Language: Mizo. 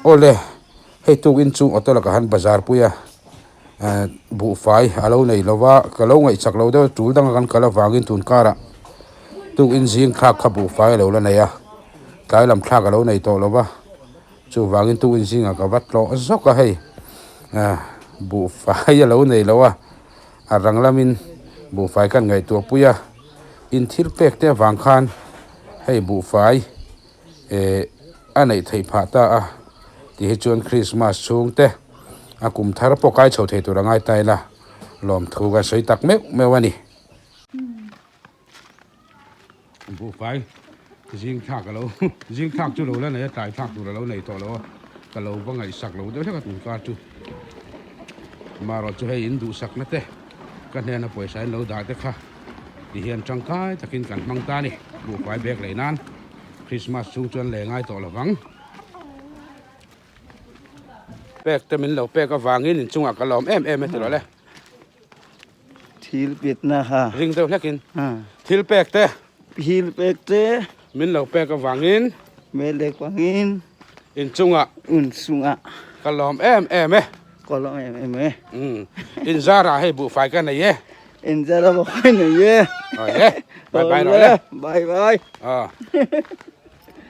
Awle, hei tukin chu auto lakah han bazar pui a, buhfai a lo nei lo va, ka lo ngaihchak lo deuh a, tul danga kan kal avangin tun karah tukin zing thlak kha buhfai a lo la nei a, tlai lam thlak a lo nei tawh lo va, chuvangin tukin zingah ka va tlawh zawk a hei, buhfai a lo nei lo a, a rang lamin buhfai kan ngaihtuah pui a, in thil pek te avang khan hei buhfai. eh a neih theih phah ta a ti hi chuan Christmas chhung te a kum thar pawh kai chho thei tur a ngai ta ila lawmthu kan sawi tak meuh meuh a ni. Buhfai zing thlak a lo zing thlak chu lo la nei a tlai thlak tur a lo nei tawh lo a ka lo va ngaihsak lo deuh hlek a tum kar chu marawh chu hei in duhsakna te ka hnena pawisa in lo dah te kha ti hian tangkai takin kan hmang ta a ni buhfai bag lei nan. Christmas chhung chuan leh ngai tawh lovang. Pek te min lo pek avangin inchungah ka lawm em em e tilo le. Thil pek na ha. Ring deuh hlekin. Thil pek te. Thil pek te. Min lo pek avangin. Min lo pek avangin. Inchungah. Inchungah. Ka lawm em em e. Ka lawm em em e. Inzarah hei buhfai ka nei e. Inzara buhfai nei e. Aw e. Bye bye rawh le. Bye bye. Aw.